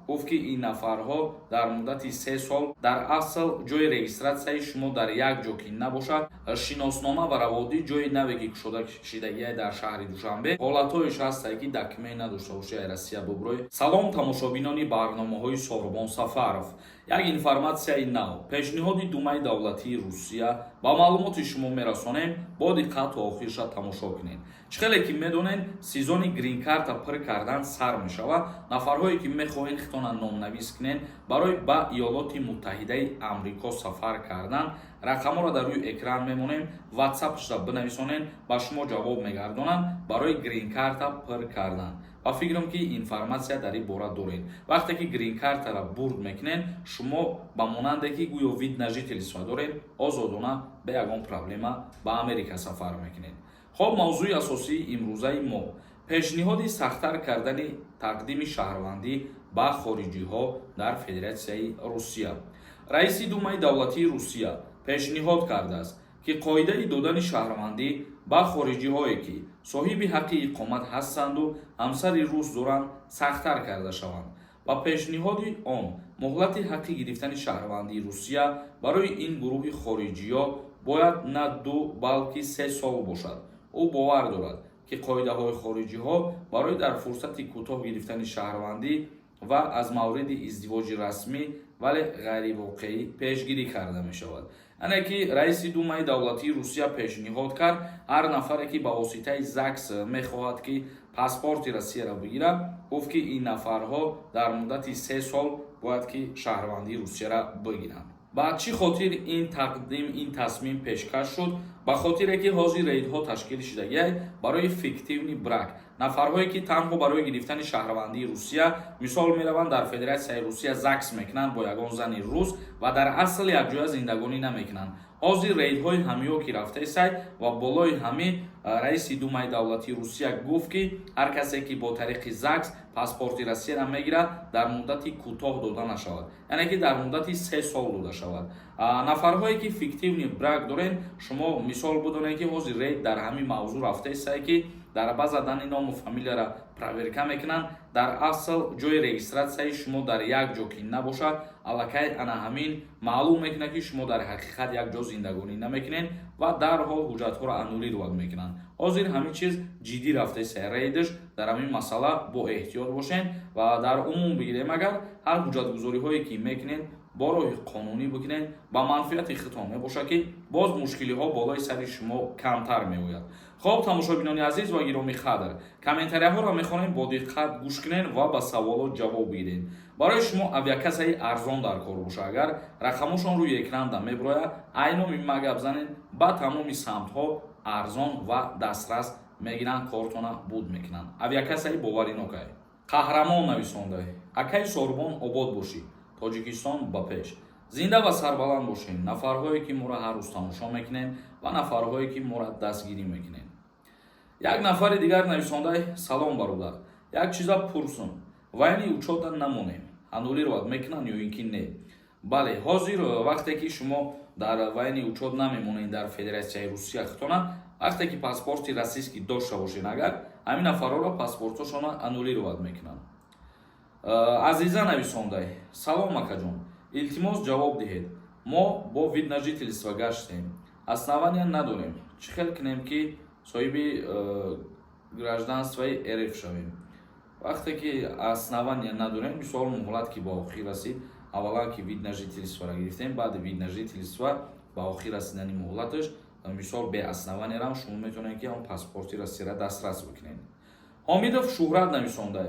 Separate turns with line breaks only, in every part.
Гуфт, ки ин нафарҳо дар муддати 3 сол дар асл ҷои регистратсияи шумо дар як ҷо ки набошад, шиноснома ва раводид ҷои наве ки кушода шидагия дар шаҳри Душанбе, ҳолатҳоеш ҳастае, ки документ надошта бошӣ, ай Россия буброй. Салом, тамошобинони барномаҳои Сорбон Сафаров. Як информатсияи нав: пешниҳоди Думаи давлатии Русия ба маълумоти шумо мерасонем. Бо диққат то охирша тамошо кунед. Чӣ хеле ки медонед, сезони гринкарта пур кардан сар мешавад. Нафарҳое ки мехоҳед хитона номнавис кунед барои ба Иёлоти Муттаҳидаи Амрико сафар кардан, рақамҳоро дар рӯи экран мемонем, ватсапшда бинависонед, ба шумо ҷавоб мегардонанд барои гринкарта пур кардан. Ва фикрам, ки информатсия дар ин бора доред. Вақте ки гринкартаро бурд мекунед, шумо ба монанде ки гӯё вид на жительство доред, озодона бе ягон проблема ба Америка сафар мекунед. Хоб, мавзӯи асосии имрӯзаи мо: пешниҳоди сахттар кардани тақдими шаҳрвандӣ ба хориҷиҳо дар Федератсияи Русия. Раиси Думаи давлатии Русия пешниҳод кардааст, ки қоидаи додани шаҳрвандӣ ба хориҷиҳое, ки соҳиби ҳаққи иқомат ҳастанду ҳамсари рус доранд, сахттар карда шаванд. Ба пешниҳоди он муҳлати ҳаққи гирифтани шаҳрвандии Русия барои ин гурӯҳи хориҷиҳо бояд на 2, балки 3 сол бошад. Ӯ бовар дорад, ки қоидаҳои хориҷиҳо барои дар фурсати кӯтоҳ гирифтани шаҳрвандӣ ва аз мавриди издивоҷи расмӣ, вале ғайривоқеӣ пешгирӣ карда мешавад. Яъне ки раиси Думаи давлатии Русия пешниҳод кард, ҳар нафаре ки ба воситаи ЗАГС мехоҳад, ки паспорти Россияро бигирад, гуфт, ки ин нафарҳо дар муддати 3 сол бояд ки шаҳрвандии Русияро бигиранд. Ба чӣ хотир ин тақдим, ин тасмим пешкаш шуд? Ба хотире ки ҳозир рейдҳо ташкил шудагиай барои фиктивный брак. Нафарҳое ки танҳо барои гирифтани шаҳрвандии Русия, мисол, мераванд, дар Федератсияи Русия ЗАГС мекунанд бо ягон зани рус ва дар асл якҷоя зиндагонӣ намекунанд. Ҳозир рейдҳои ҳамиё ки рафтаисай ва болои ҳами раиси Думаи давлатии Русия гуфт, ки ҳар касе ки бо тариқи ЗАГС паспорти Россияро мегирад, дар муддати кӯтоҳ дода нашавад, яъне ки дар муддати 3 сол дода шавад. Нафарҳое ки фиктивный брак дорен, шумо, мисол, бидонед, ки ҳозир рейд дар ҳамин мавзӯъ рафтаисай, ки дар база данных ному фамилияра проверка мекунанд. Дар асл ҷои регистратсияи шумо дар як ҷо ки набошад, аллакай ана ҳамин маълум мекунад, ки шумо дар ҳақиқат як ҷо зиндагонӣ намекунед, ва дарҳол ҳуҷҷатҳоро аннулировать мекунанд. Ҳозир ҳамин чиз ҷиддӣ рафтаиса рейдш дар ҳамин масъала. Бо эҳтиёт бошед. Ва дар умум бигирем агар, ҳар ҳуҷҷатгузориҳое ки мекунед, бо роҳи қонунӣ бикунед, ба манфиати худтон мебошад, ки боз мушкилиҳо болои сари шумо камтар меояд. Хоб, тамошобинони азиз ва гиромӣ қадр, комментарияҳоро мехонем, бо диққат гӯш кунед ва ба саволот ҷавоб бигиред. Барои шумо авиакассаи арзон дар кор боша агар, рақамошон рӯи экранда мебирояд. Айноми ма гап занед, ба тамоми самтҳо арзон ва дастрас мегиранд, кортона буд мекунанд. Авиакассаи боваринокай. Қаҳрамон нависонда: «Акаи Сорбон, обод бошӣ, Тоҷикистон ба пеш, зинда ва сарбаланд бошем.» Нафарҳое ки моро ҳар рӯз тамошо мекунед ва нафарҳое ки моро дастгирӣ мекунед. Як нафари дигар нависонда: «Салом, бародар, як чиза пурсум: военный учёт да намонем, аннулировать мекунанд ё ин ки не?» Бале, ҳозир вақте ки шумо дар военный учёт намемонед дар Федератсияи Русия хитона, вақте ки паспорти российский дошта бошед агар, ҳамин нафарҳоро паспортҳошонро аннулировать мекунанд. Азиза нависондай: «Салом, акаҷон, илтимос, ҷавоб диҳед. Мо бо вид на жительство гаштем, основания надорем. Чӣ хел кунем, ки соҳиби гражданствои РФ шавем?» Вақте ки основания надорем, мисол, муҳлат ки ба охир расид, аввалан ки вид на жительство ро гирифтем, баъди вид на жительство ба охир расидани муҳлаташ, мисол, бе основания рам шумо метавонед, ки ҳам паспорти Россияра дастрас бикунед. Ҳомидов Шӯҳрат нависонда: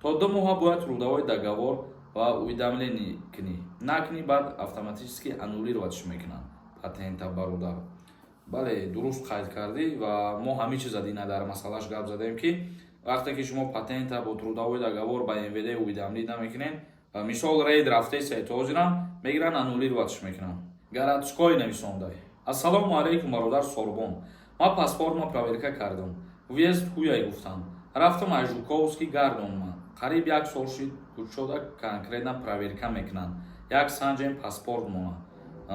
«То 2 моҳа бояд трудовой договор ва уведомление кунӣ, накунӣ, баъд автоматически аннулировать ш мекунанд патента, бародар.» Бале, дуруст қайд кардӣ. Ва мо ҳамин чиза дина дар масъалаш гап задем, ки вақте ки шумо патента бо трудовой договор ба МВД уведомлить намекунед, мисол, рейд рафтеса, то ҳозирам мегиранд, аннулировать ш мекунанд. Городской нависонда: «Ассалому алайкум, бародар Сорбон. Ман паспортма проверка кардам, въезд ҳуяй гуфтам, рафтам аз Жуковский гардонма, қариб як сол шид. Кучода конкретно проверка мекунанд? Як санҷем паспорт мона,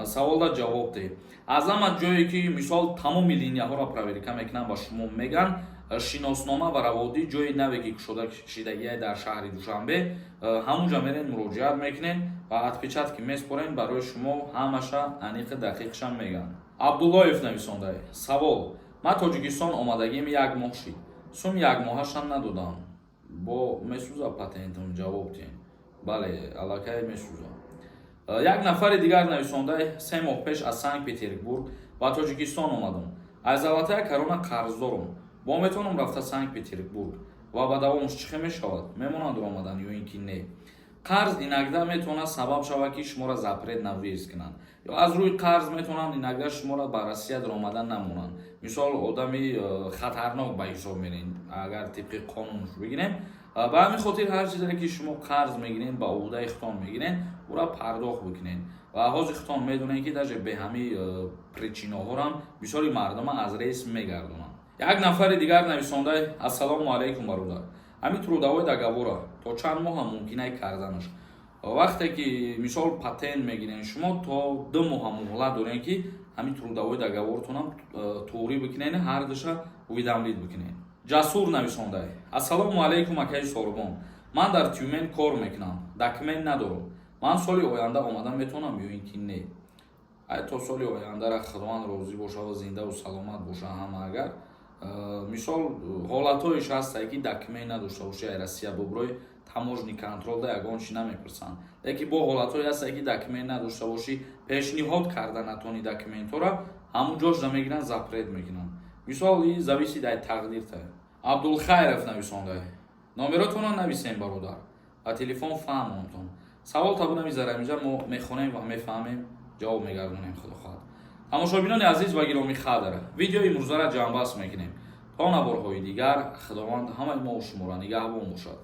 саволда ҷавоб деҳ.» Аз ҳама ҷое ки, мисол, тамоми линияҳоро проверка мекунанд, ба шумо меган. Шиноснома ва раводид, ҷои наве ки кушода шидагия дар шаҳри Душанбе, ҳамунҷа мерен, муроҷиат мекунен ва отпечатки меспорен, барои шумо ҳамаша аниқи дақиқша мегӯянд. Абдуллоев нависонда: савол, ман Тоҷикистон омадагим як моҳ шид, сум якмоҳашам надодам, бо месӯза патентам? Ҷавоб диҳем. Бале, аллакай месӯза. Як нафари дигар нависонда: 3 моҳ пеш аз Санкт Петербург ба Тоҷикистон омадам, аз Золотая Корона қарздорум, бо метавонам рафта Санкт Петербург ва ба давомаш чӣ хел мешавад, мемонанд омадан ё ин ки не? Қарз иногда метавонад сабаб шавад, ки шуморо запрет на въезд кунанд, ё аз рӯи қарз метавонанд иногда шуморо ба Россия даромадан намонанд. Мисол, одами хатарнок ба ҳисоб мерен, агар тибқи қонун бигирем. Ба ҳамин хотир ҳар чизе ки шумо қарз мегирен, ба ӯҳдаи худтон мегирен, ӯра пардохт бикунед. Ва ҳозир худтон медонед, ки даже бе ҳами причинаҳорам бисёри мардума аз рейс мегардонанд. Як нафари дигар нависонда: ассалому алайкум, бародар, ҳамин трудовой договора то чанд моҳа мумкинай карданаш? Вақте ки, мисол, патент мегирен, шумо то 2 моҳа муҳлат дорем, ки ҳамин трудовой договортонам туғрӣ бикунен, ҳардуша уведомить бикунен. Ҷасур нависонда: ассалому алайкум, акаи Сорбон, ман дар Тюмен кор мекунам, документ надорам, ман соли оянда омадан метавонам ё ин ки не? Ай, то соли ояндара Худованд розӣ боша ва зиндаву саломат боша ҳама. Агар мисол, ҳолатҳоеш ҳастае, ки документ надошта бошӣ, ай Россия буброи, таможенный контролда ягон чи намепурсанд, лекин бо ҳолатҳое ҳастае, ки документ надошта бошӣ, пешниҳод карда натони документҳоро, ҳамун ҷошда мегиранд, запрет мекунанд. Мисол, и зависит ай тақдирта. Абдулхайров нависонда: номеротонро нависем, бародар, ба телефон фаҳмонтон. Савол табу навизара, инҷа мо мехонем ва мефаҳмем, ҷавоб мегардонем, худо хоҳад. Тамошобинони азиз ва гиромӣ қадр, видеои имрӯзара ҷамъбаст мекунем. То наворҳои дигар, Худованд ҳамаи мо шуморо нигаҳбон бошад.